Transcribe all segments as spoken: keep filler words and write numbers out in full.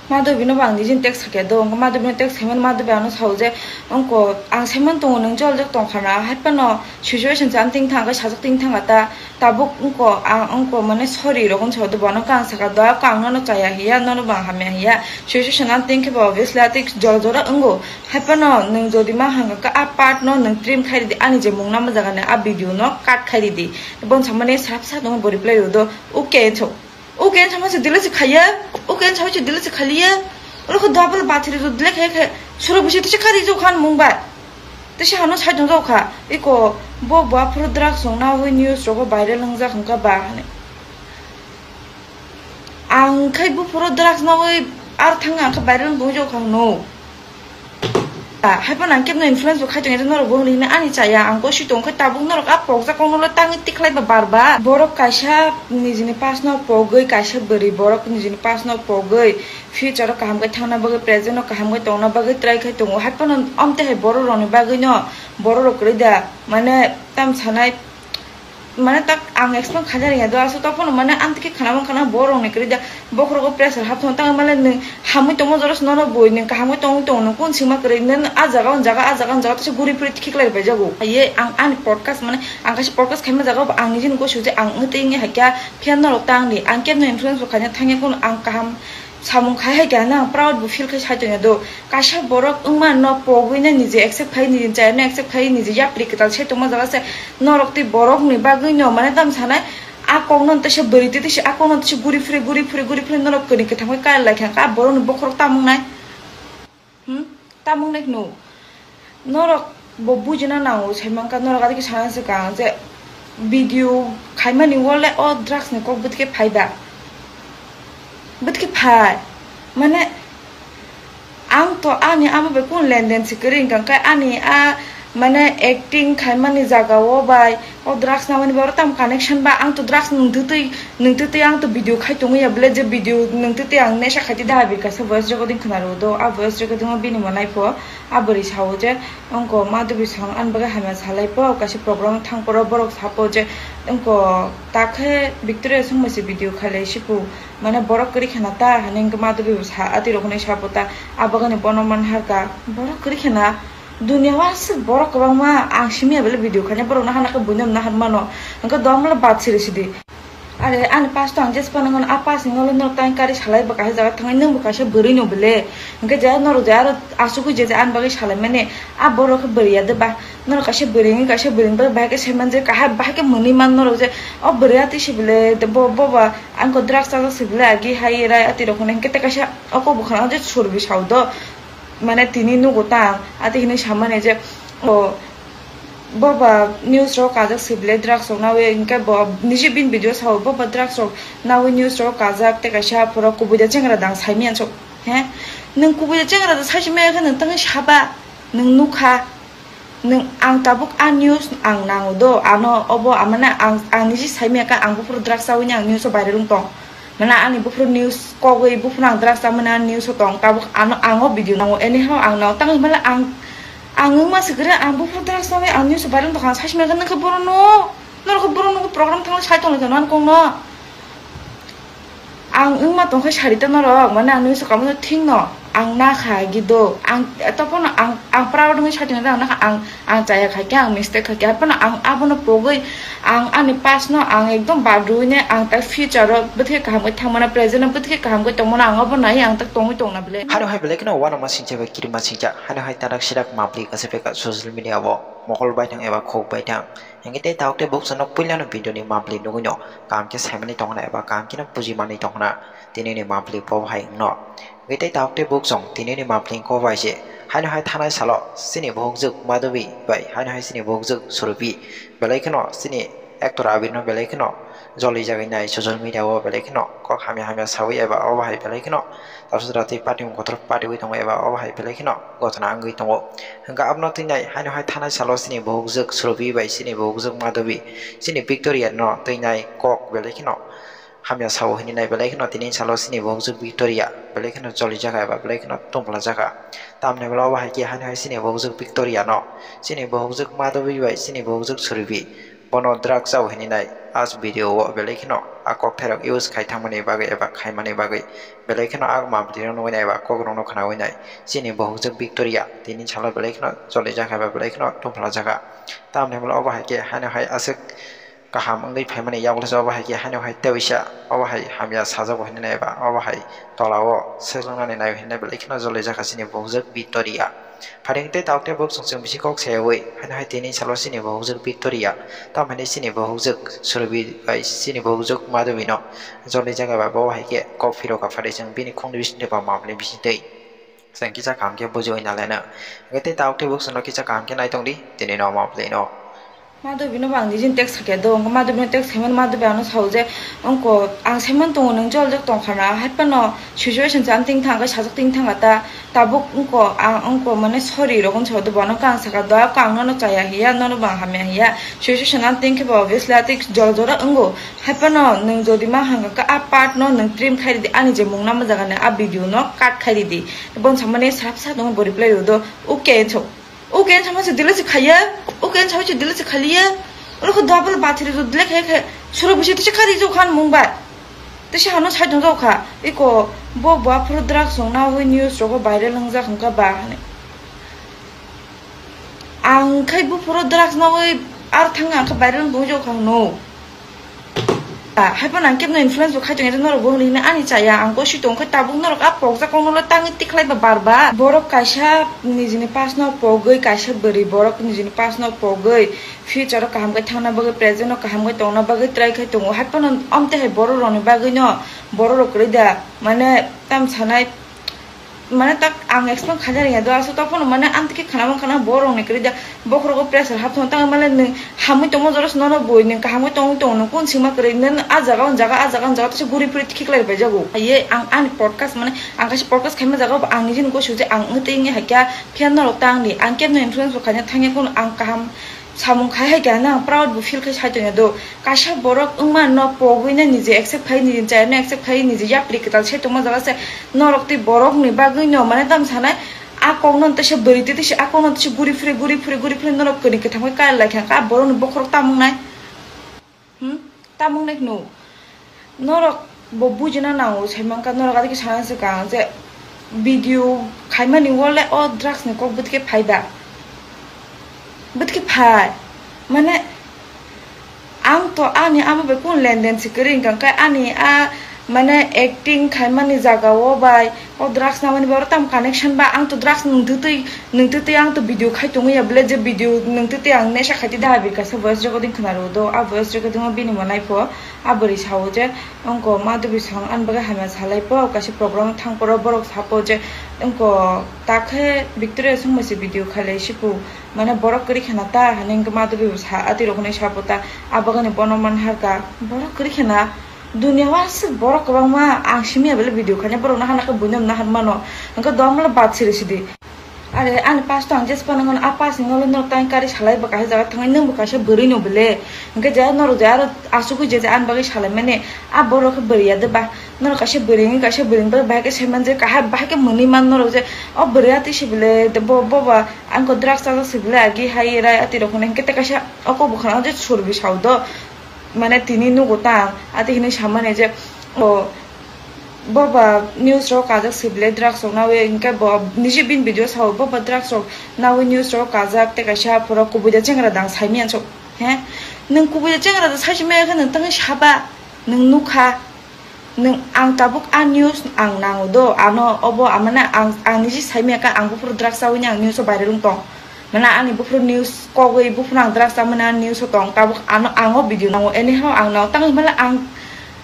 Madhabi no bo ang nijini text sakya do, wngkha Madhabi no text saimano Madhabi ano sao je, wngkha ang saiman tongo nwng joljak tongkha na, hai phano situation se ang ting thang khe sajak ting thang ta, tabuk wngkha ang wngkha mane sorry rok wngsa do, bono khe ang sakha do, ang nono chaya hiya, nono bo ang hamya hiya, situation ang ting khe bo obviously atik jora jora wngo, hai phano nwng jodi ma hangka khe a part no nwng trim khai ridi, ani je mung nama jaga ni a video no cut khai ridi, bon samani sap sap tongo bo reply rw do, okay so. Uke sama se dile se khaya, uke sama se dile se khaliya. Oro kho double battery ro dile khaya khaya. Suro bisi tise kari jo khan mung bai. Tise hano sai tong jo kha. Iko bo bua phuru drugs song na wi news rogo viral wng jak hwnkha ba hane. Ang khai bu phuru drugs na wi ar thang ang kha viral wng jo kha no. Hai phano ang kebno influence bo khai tongya, norok bo hwnwi hwnwi ani chaya, ang gosi tong khe tabuk norok a pokjak kokno le tangwi tikhlai ba bar bar. Borok kaisa nijini pass no pogwi, kaisa bwrwi borok nijini pass no pogwi, future o kaham khe thangna bagwi, present o kaham khe tongna bagwi try khai tongo. Hai phano omte hai borok rokni bagwi no, borok rok kwrwi da, mane, tam sanai, mane tak ang explain khaina rwngya do, aswk tokphano mane amtwkhe khana mankha na borokni kwrwi da, bokhorogo pressure hapthang tangwi mane nwng hamwi tongma joros nono bui nwng kaham khe tongwi tongo, nwng kun sima kwrwi nwng a jaga o jaga, a jaga o jaga tese guri phuri khiklai rwpaijago. Ye ang ani podcast mane ang kaisa podcast khaima jaga o ang nijini gosio je ang wngwi tei wngwi haikha phiya norok tangdi, ang kebno influence bo khaina thangya, kun ang kaham samung khai hai khe ano ang proud bo feel khai sai tongya do. Kaisa borok wngma no pogwi no niji accept khai, niji chaya no accept khai, niji yapri kwtal sai tongma jaga se norok tei borok ni bagwi no mane tam sanai a kok no tese bwrwi tei tese a kok no tese guri phuri guri phuri guri phuri norok kwrwi kwthang bai kar lai kha, a borok ni bokhorok tamung nai. Hmm? Tamung nai hwno. Norok bo bujina nango, sai mankha norok adike sana se kang je video khaimani wole o drugs ni kok bwtike phai ba? Bwtike phai? Mane ang to ani amo bai kun lenden se kwrwi wngkha, khe ani a mane acting khaimani jaga o bai o drugs namani bai oro tam connection ba? Ang to drugs nwng twtwi, nwng twtwi ang to video khai tongwi ya bwle, je video nwng twtwi ang nesa khai twi da abi kaisa voice recording khna rw do, a voice recording o bini mo nai pho. A bwrwi sao je, wngkha Madhabi song ani bagwi hamya salai po, kaisa program thang poro borok sapo je, wngkha ta khe Victoria songma se video khailai sipu, mane borok kwrwi khena ta, hwnwi wngkha Madhabi bo sa, atwi rok hwnwi sapo ta, a bagwi bono man harkha, borok kwrwi khena, dunia o aswk borok kwbangma, ang simi ya bele video khainai borok no hana khe buino naharmano, hwnkhe dom le bad siri sidi. Are ani pass to ang jesa phano hwn, a pass ni nolo norok tang kari salai bo kaisa jaga thangwi, nwng bo kaisa bwrwi no bele. Hwnkhe je norok je aro asugwi je je ani bagwi salai mani, a borok khe bwrwi ya de ba? Norok kaisa bwrwi wngwi kaisa bwrwi ni bagwi bahai khe sai man je, kaham bahai khe mwnwi man norok je, o bwrwi atwi se bele, bo, bo ba ang ko drugs chajak se bele, agi hai rai atwi rok hwnwi hwnkhe tei kaisa o kok bo khna je surbi sao do. Mane tini nugo ta ang, ati hinui samani je, o, bo ba news rok kajak se belai drugs rok nawi, hingke bo niji bini video sao, bo ba drugs rok nawi news rok kajak, tei kaisa aphuru kubui da chengra dang saimanya sok, he? Nwng kubui da chengra da saisi maya khe nwng tangwi saba, nwng nukha, nwng, ang tabuk a news ang nango do, ano obo amana ang, ang niji saimaya khe ang buphuru drugs chawi ni ang news o viral wng tong. Mane ani buphuru news kogwi, buphuru ang drugs chamani ani news o tong, tabuk ano, ang o video nango, anyhow ang nango, tangwi male ang, ang wngma se kwrwi, ang buphuru drugs chamwi ang news o viral tongkha, ang saisi maya khe nokha borok no, norok khe borok no program thangwi sai tonglaikha nang kong no. Ang wngma tongkha sari ta norok, mane ang news o kamo thik no, ang nakha gido, ang topono ang, ang proud wngwi sai tongkha, ang nakha, ang Ang chaya khaikhe, ang mistake khaikhe, hai phano ang abono pogwi, ang ani past no ang ekdom badrwini, ang tak future o bwthai kaham khe thangmano, present o bwthai kaham khe tongmano, ang abo nai ang tak tongwi tongna bwle. Hano hai belai kheno uanama singcha bai kirima singcha, hano hai tarak sirak mapli kase peka social media o mokol baithang eba khuk baithang. Hingke tei tabuk tei buksa no puila no video ni mapli nugui no kaham khe saimani tongna eba kaham khe no buji mani tongna tini ni mapli bo hai wngno. Hingke tei tabuk tei bukchung tini ni mapling ko bai se. Haino hai thanai salo chini buhukjwk Madhabi bai haino hai chini buhukjwk Surubi belai kheno chini actor Abir no belai kheno joli jagwi nai social media o belai kheno kok hamya hamya sawi eba obo hai belai kheno tapsra tei party kotor party wi tongo eba obo hai belai kheno gotona wngwi tongo. Hingke abono twi nai haino hai thanai salo chini buhukjwk Surubi bai chini buhukjwk Madhabi chini Victoria no twi nai kok belai kheno hamya sao hini nai belai kheno tini salo chini buhukjwk Victoria belai kheno choli jaga eba belai kheno tongpla jaga. Tamni ulo obo hai khe haino hai chini buhukjwk Victoria no chini buhukjwk Madhabi bai chini buhukjwk Surubi bono drugs chao hini nai Last video o belai kheno a kok thairok use khai thangmani bagwi eba khaimani bagwi belai kheno a mabwtwirok nugwi nai eba kokrokno khnawi nai chini bohokjwk Victoria. Tini salo belai kheno choli jakha eba belai kheno tongphla jakha. Tamni hwnba obo hai khe haino hai aswk kaham wngwi phaimani yagulo se obo hai khe haino hai tewisa obo hai hamya sajak bo hinwi nai eba obo hai tola o swkjaknani nai hinwi belai kheno choli jakha chini bohokjwk Victoria. Pharing tei tabuk tei bwswk chwng bisi kok sayawi, haino hai tini salo chini bohokjwk Victoria, tamo hinwi chini bohokjwk Surobi bai chini bohokjwk Madhubino joli jaga bai bo hai khe kok phiro kha phatwi chwng bini khungni bisingtwi ba mamni bisingtwi chwng kisa kaham khe bujiwi nalaino. Hwnkhe tei tabuk tei bwswkno kisa kaham khe naitongdi tini no mamlino. Madhubino bo ang nijini text khe do, wngkha Madhubino text khaimani Madhubi ano sao je, wngkha ang saiman tongo nwng joljak tongkha na, hai phano situation se ang ting thang khe sajak ting thang ta, tabuk wngkha ang wngkha mane sorry rok wng sao do, bono khe ang saka do, ang nono chaya hiya, nono bo ang hamya hiya, situation ang ting khe bo obviously atwi jora jora wngo, hai phano nwng jodi ma hangka khe a part no nwng trim khai ridi, ani je mung nama jaga ni a video no cut khai ridi, bon samani sap sap tongo bo reply rw do, okay wng sao. O ken sama se dile se khaiya, o ken sama se dile se khaliya. Oro kho double battery ro dile khaiya khe. Suro bisi tise khari jo khan mung bai. Tise hano sai tong jo kha. Iko bo bo aphuru drugs song na wi news rogo viral wng jak hwnkha ba hane. Ang khai bo phuru drugs na wi ar thang ang kha viral wng jo kha no. Hai phano ang kebno influence bo khai tong ya, norok bo hwnwi hwnwi ani chaya, ang gosi tong khe tabuk norok a pokjak kokno le tangwi tikhlai ba bar ba. Borok kaisa nijini past no pogwi, kaisa bwrwi borok nijini past no pogwi, future o kaham khe thangna bagwi, present o kaham khe tongna bagwi try khai tongo. Hai phano amte hai borok rokni bagwi no borok rok kwrwi da, mane tam sanai. Mane tak ang explain khaina rwngya do, aswk tokphano mane amtwkhe khana mankha na borokni kwrwi da, bokhorogo pressure hapthang tangwi male nwng hamwi tongma jorosno nono bui nwng kahamwi tongwi tongo, nwng kun singma kwrwi nang a jaga o jaga, a jaga o jaga tesa guri phuri khiklai rwpaijago. Ye ang ani podcast mane ang kaisa podcast khaima jaga o ang nijini gosio je ang wngwi tei wngwi haikha phiya norok tangdi, ang kebno influence bo khaina thangya, kunu ang kaham samung khai hai khe ano ang proud bo feel khai sai tongya do. Kaisa borok wngma no pogwi no niji accept khai, niji chaya no accept khai, niji yapri kwtal se tongma jaga se norok tei borok ni bagwi no mane tam sanai a kok no tesa bwrwi tei tesa a kok no tesa guri phuri, guri phuri, guri phuri norok kwrwi kwthang bai kar lai kha, a borok ni bokhorok tam wngnai? Hmm? Tam wngnai hwno? Norok bo bujina nango, sai mankha norok adike sana se kang je video khaimani wale o drugs ni kok bwtike phai ba? Bwtike phai? Mane ang to ani ama bai kun lenden se kwrwi wngkha, khe ani a mane acting khaimani jaga o bai o drugs namani bai oro tamo connection ba? Ang to drugs nwng twtwi, nwng twtwi ang to video khai tongwi ya bwle, je video nwng twtwi ang nesa khai twi da, bini kaisa voice recording khna rw do, a voice recording o bini monai pho a bwrwi sao je, wngkha Madhubi song ani bagwi hamya salai pho, kaisa program thang phoro borok sapo je, wngkha takhe Victoria songma se video khailai sipu, mane borok kwrwi khna ta, hwnwi wngkha Madhubi bo sa, atwi rok hwnwi sapo ta, a bagwi bono man harkha, borok kwrwi khna. Dunia o aswk borok kwbangma, ang simi ya bele video khaina, borok no hana khe buino na han mano, hwnkhe dom le bat siri sidi. Are ani pass to ang jespa nang mano, a pass ni ulo norok tang kari salai bo kaisa jaga thangwi, nwng bo kaisa bwrwi no bele, hwnkhe je norok je aro asugwi je je ani bagwi salai mani, a borok khe bwrwi ya de ba, norok kaisa bwrwi wngwi kaisa bwrwi ni bagwi bahai khe sai man je, kaham bahai khe mwnwi man norok je, o bwrwi atwi se bele, bo, bo ba ang ko drugs chajak se bele, agi hai rai atwi rok hwnwi, hwnkhe tei kaisa o kok bo khna je Surbi sao do. Mane tini nugo ta ang, ati hinui samani je, o, bo ba news rok kajak sibile drugs rok nawi, hinkhe bo niji bini video sao, bo ba drugs rok nawi news rok kajak, tei kaisa pura kubui da chengra dang saimanya so, he? Nwng kubui da chengra da saisima ya khe nwng tangwi saba, nwng nukha, nwng, ang tabuk a news ang nango do, ano obo amane ang, ang niji saimanya khe ang buphuru drugs chawi ni ang news o viral wng tong. Mane ani buphuru news kogwi, buphuru ang drugs chamani ani news o tong, tabuk ano, ang o video nango, anyhow ang nango, tangwi mane ang,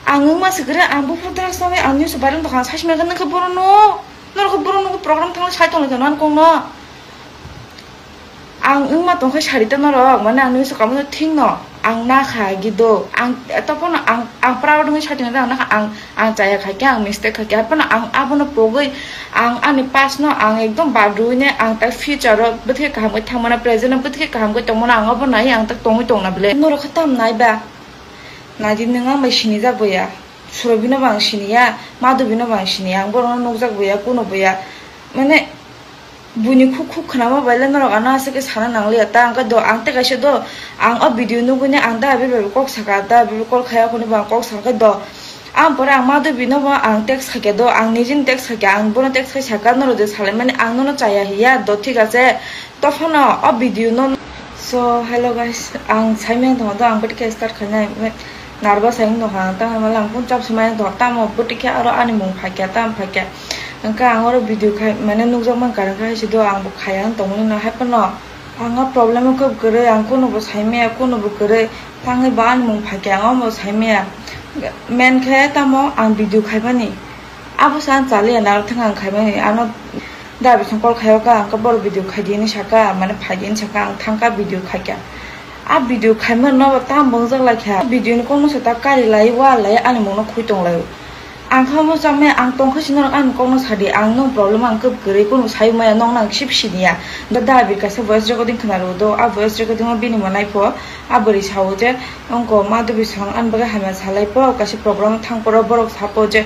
ang wngma se kwrwi, ang buphuru drugs chamwi ang news o viral tongkha, ang saisima khe nokhe borok no, norok khe borok no program thangwi sai tonglaikha nang kok no. Ang wngma tongkhe sari ta norok, mane ang news o kamo thik no. Ang nakha gido, ang, eh, topono ang, ang proud wngwi saitongya, ang nakha, ang, ang chaya khaikhe, ang mistake khaikhe, haphano ang abono pogwi, ang ani past no ang ekdom badrwini, ang tai future o bwthai kaham khe thangmano, present o bwthai kaham khe tongmano, ang abo nai ang tak tongwi tongna bwle. Norok khe tam nai ba? Naidi, nwng ang bai sinijak boya, Surobino bo ang siniya, Madhubino bo ang siniya, ang borokno nukjak boya, kuno boya, mane, Buini khuk khuk khwnama bai le norok ano aswk khe sana nangliya ta, ang khe do, ang tei kaisa do, ang o video nugwi ne ang da bebe kok saka, da bebe call khaya kunu ba ang kok saka do. Ang pore ang ma do bino bo ang text khaikhe do, ang nijini text khaikhe, ang bono text khai saka norok je salai mani ang nono chaya hiya do, thik ase. To phano o video no. So hello guys, ang saimaya tongo do, ang bwtwi khe start khainai. Nervous hai wngtongkha ang, tamo mala ang phone charge se maya tongkha, tamo bwtwi khe aro ani mung phaikya, tamo phaikya. Hwnkhe ang oro video khai, mane nukjakmani karang khe hai se do, ang bo khaya wng tongmani no, hai phano ang o problem o khe kwrwi, ang kunubo saimaya, kunubo kwrwi, tangwi bo ani mung phaikya, ang omo saimaya. Main khe tamo ang video khaimani, abo se ang chaliya, naro thang ang khaimani, ano da bising call khaio kha, ang khe boro video khaidi hinwi saka, mane phaidi hinwi saka, ang thangkha video khaikha. A video khaima no bo tam bongjak lai kha. Video ni kokno se ta kari lai, wa lai, ani mungno khui tong lai. Ang kha mo chamai, ang tong khe sino ani kokno sadi, ang no problem ang khe kwrwi, kunu sai maya, nong nang sip siniya. Da da bir kaisa voice recording khna ro do, a voice recording o bini mo nai pho, a bwrwi sao je, ongko ma do bising ani bagwi hamya salai pho, kaisa program thang poro borok sapo je,